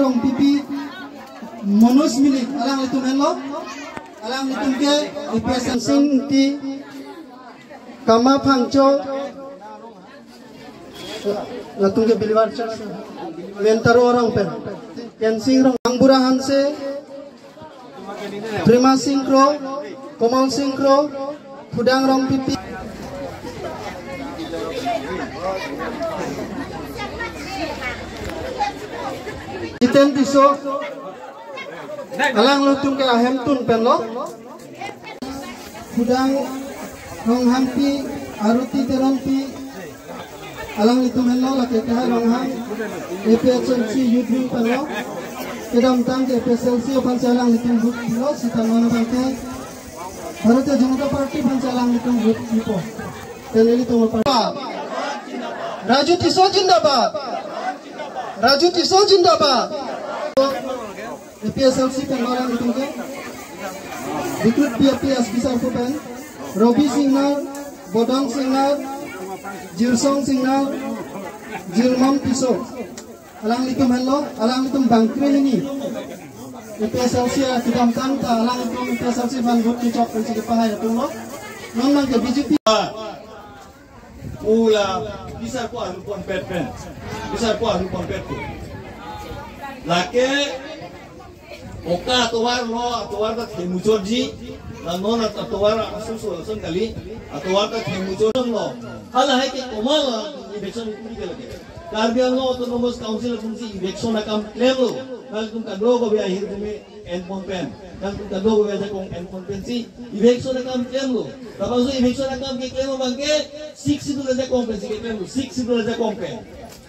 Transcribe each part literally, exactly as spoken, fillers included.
Rongpipi, Manoj Milik, alanglitum henlo, alanglitum ke A P S L C Sing Ingti, Kama Phangcho, latum ke Bilwar Church, Ventaro arong pen, Kensing Rong, Angbura Hanse, Prima Sing Kro, Komal Sing Kro, Phudang Rongpipi, Jiten Tisso, alanglitum ke ahemtun penlo. Phudang Ronghangpi, Aruti Teronpi, alanglitum henlo, lake kehai Ronghang A P S L C Youth Wing penlo. Kedamtang ke A P S L C aphan si alanglitum vote pilo, seta non abang ke Bharatiya Janata Party aphan si alanglitum vote pipo. Pen ilitum apar. Raju Tisso jindabad. Raju Tisso jindabad. A P S L C pen alanglitum ke. Bikruti P P S Bisar pen. Robi Singnar, Bodang Singnar, Jirsong Singnar, Jirmam Tisso. Alanglitum henlo, alanglitum bangkre hini. A P S L C kedamtang ta alanglitum A P S L C aphan vote kechok pensi kepahai atumlo. Non abang ke B J P. Ula, bisar ko aru pon pet pen. Bisar ko aru pon pet pen. Lake, oka atovar lo, atovar ta themuchotji. La non atovar asu su asun kali. Atovar ta themuchotlo. Halahai ke komat la eviction ipuri ke lake. Karbi Anglong Autonomous Council atum si eviction akam klemlo. Nangtum kadokave ahirjume enpon pen. Nangtum kadokave ajakong enpon pensi eviction akam klemlo. Labangso eviction akam keklem abang ke Sixth Schedule ajakong pensi keklemlo. Sixth Schedule ajakong pen.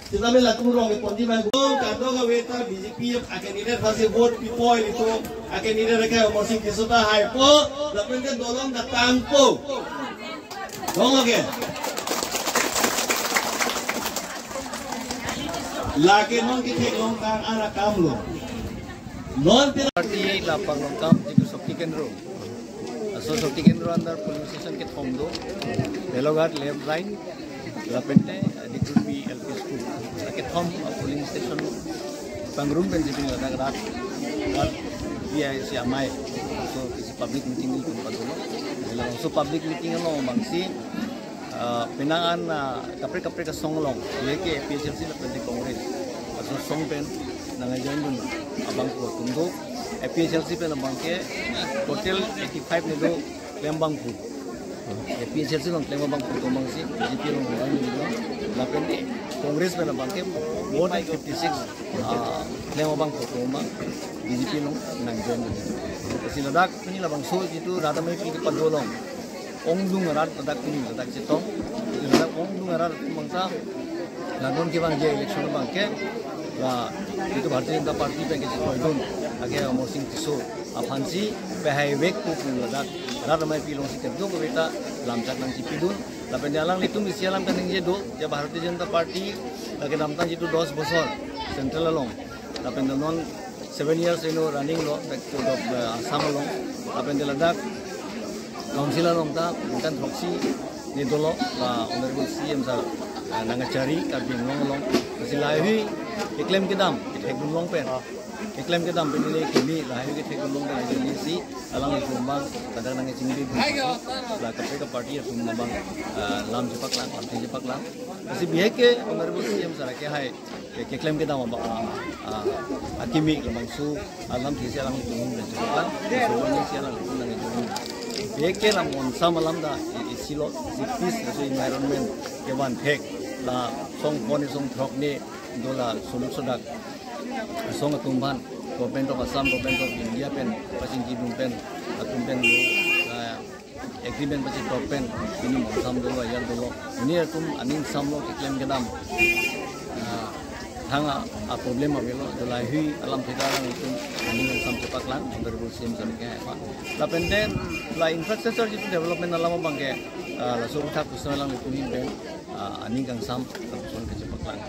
Sitame latum rong keponji abang. Kadokave ta B J P a-candidate aphan si vote pipo ilitum. A-candidate ke Amarsing Tisso ta haipo. Lapen ke dolong ta tangpo. Dong lake. Lake non ketheklong tang an akamlo. Non pen party la panglong akam jitu Shakti Kendra. Laso Shakti Kendra under polling station kethom do. Beloghat, Lemrain, lapente Dikrupi L P School. La kethom, ah, polling station pangrum pen jibin ladak rat, rat dia si amei. So, isi public meeting ni tum patulo. Laso public meeting along abang si, ah, penang an, ah, kaprek kaprek asong along, A P H L C lapente Congress aso asong pen nang-join dun abang ko atum do. A P H L C pen abang ke total eighty-five ni do klem abang pu. A P H L C along klem abang pu atum abang si B J P along nang-join dun. Lapente Congress pen abang ke more than fifty-six, ah, klem abang pu atum abang B J P along nang-join dun. Lasi ladak pini labangso jitu rat amei pi kepado along ongdung arat ladak pini ladak chetong. Ladak ongdung arat atum abang ta la non kevangji election abang ke la jitu Bharatiya Janata Party pen kechetoidun, lake Amarsing Tisso aphan si pahai vek pu pu ladak rat amei pi along si kadokave ta lamchak nangchipidun. Lapente alanglitum isi alam kaningje do, ya Bharatiya Janata Party la kedamtang jitu dos bosor Central along, lapente non seven years ino running lo, back to the, uh, Assam along. Lapente ladak Council along ta ningkan throksi ni dolo, la Honorable C M sir, uh, nangkachari Karbi Anglong along. Lasi lahei keklem kedam kethekdun long pen, keklem kedam pen neli kimi lahei kethekdun long pen neli si alanglitum abang ladak nangchingbi la kaprek aparty atum abang, uh, lam chepaklang, lam chepaklang. Lasi bihek ke Honorable C M sir kehai ke, keklem kedam abang, ah, ah, akimi labangso alam thesi alanglitum nangchepaklang, so alam thesi alanglitum nangchepaklang. Bihek ke la onsam alam ta i-, isi lo, si peace, so environment kevan thek, la song phongo song throk ni do la suluk sodak asong atum aphan, Government of Assam, Government of India pen pachingkidun pen, atum pen, ah, agreement pachitop pen, pini onsam dolo, ayan dolo. Pini atum aning samlo keklem kedam, ah, thang a, a problem avelo, lahei alam theda alanglitum aning onsam chepaklang, Honorable C M sir kehai aphan. Lapente la infrastructure jitu development alam abang ke, ah, laso aputhak pusitame alanglitum ahin pen, ah, aning kangsam lapuson kachepaklang,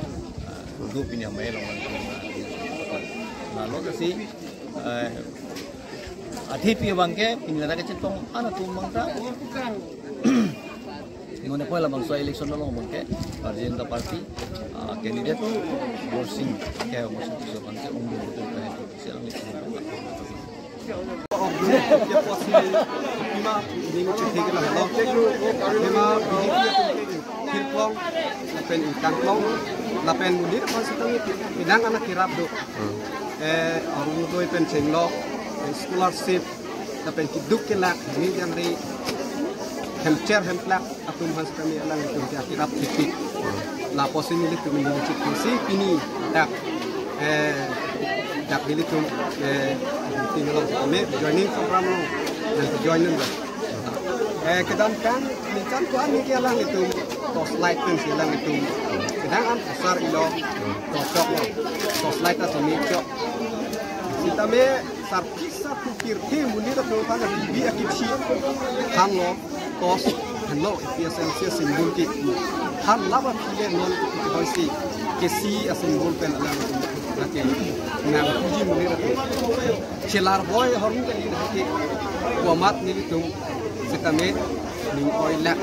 ah, do pini amei along aning kangsam chepaklang. Lalo lasi, eh, athepi abang ke pini ladak kachetong an atum abang ta. Non epoi labangso election along abang ke Bharatiya Janata Party, ah, candidate Amarsing, ke Amarsing Tisso abang ke ongdung. Pima ning chithik la lo. Pima B J P atum ke thirklong lapen ingtangklong lapen monit aphan sitame kedang anak kerap do. Eh, Orunodoi pen chenglok, eh, scholarship, lapen keduk kelak, ni jangri, hemcher hemplak, atum aphan sitame alanglitum ke kerap thikthik. Lapusi nelitum neli chikthik si pini dak, eh, dak nelitum, eh, ting along sitame joining program along nang join nang. Eh, kedam kan, ningkan ko-an neli alanglitum torchlight pen si alanglitum kedang an pasar ilo, torchok lo, torchlight atum ni chok. Sitame sarpi sarpo pirthe monit atum aphan abibi akithi thanlo, torch henlo, A P H L C symbol ke than laba phile non hoisi kesi asymbol pen alanglitum lake nangpuji monit atum. Chelar boi hormu kali lake komat nelitum sitame ning oi lak.